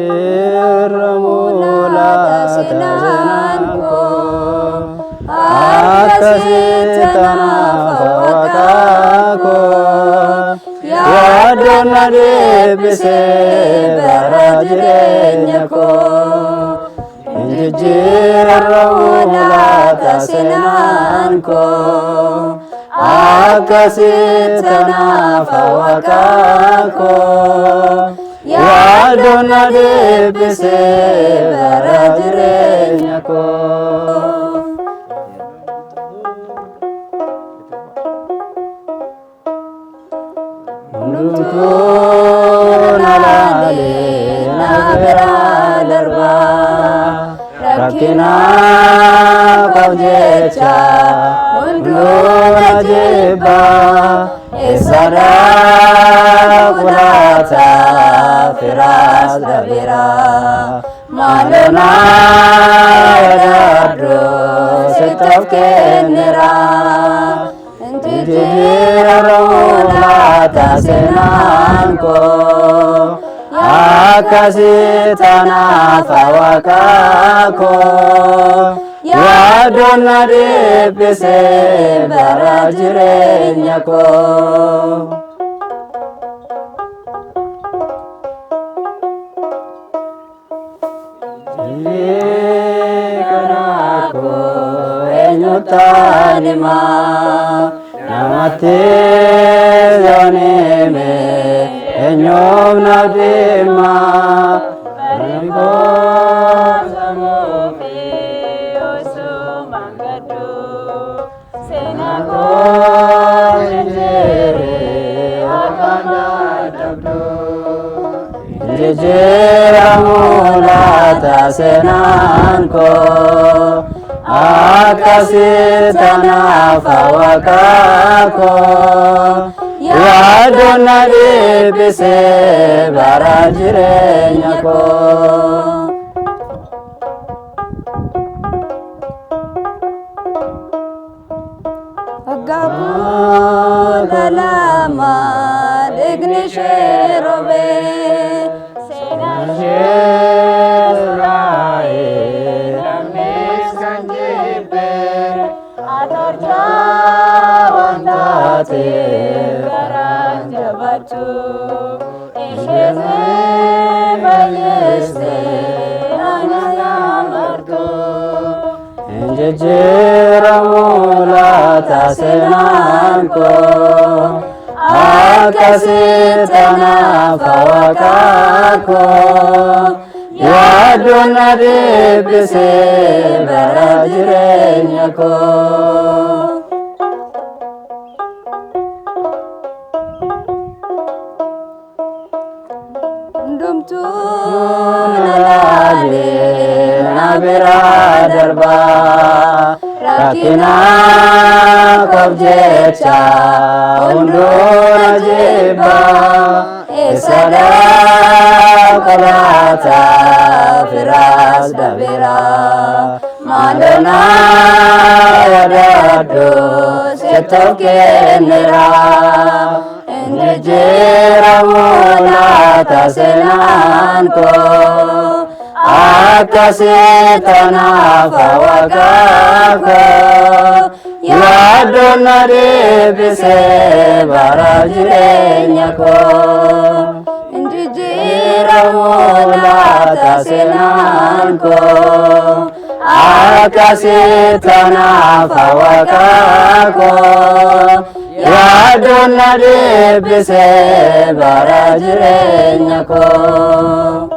Jijjiiramu laata seenaan koo akkasitti tanaaf waaqaa koo yaaddoon na deebisee bara jireenya koo. Jijjiiramu laata seenaan koo akkasitti tanaaf waaqaa koo yaaddoon na deebisee bara jireenya koo. Hundumtuu na laalee na bira darbaa rakkina qabu jecha hunduu na jibbaa eessaadhaa qulaata firaas dhabeera maaloo na yaadadhu sitti of kenneera. Jijjiiramu laata seenaan koo akkasitti tanaaf waaqaa koo yaaddoon na dhiphise bara jireenya koo. Karaa koo eenyutti himaa namatti yoon hime eenyuuf na dhimma barri koo Samuufi osumaan gaddu seenaa koo jijjiiree akka dadhabdu. Jijjiiramu laata seenaan koo akkasitti tanaaf waaqaa koo yaaddoon na dhiphise bara jireenya koo. Waggaa 12 dhiigni ishee roobee seenaan ishee suraa'ee namnis kan jibbe atorchaa waan taateef garaan jabaatu ishees fayyiste ana martu. Jijjiiramu laata seenaan koo akkasitti tanaaf waaqaa koo yaaddoon na dhiphise bara jireenya koo. Hundumtuu na laalee na bira darbaa rakkina koof jecha hunduu na jibbaa eessaadhaa qolaata firaas dhabeera maaloo na yaadadhu sitti of kenneera. Jijjiiramu laata seenaan koo akkasitti tanaaf waaqaa koo yaaddoon na dhiphise bara jireenya koo. Jijjiiramu laata seenaan koo akkasitti tanaaf waaqaa koo yaaddoon na dhiphise bara jireenya koo.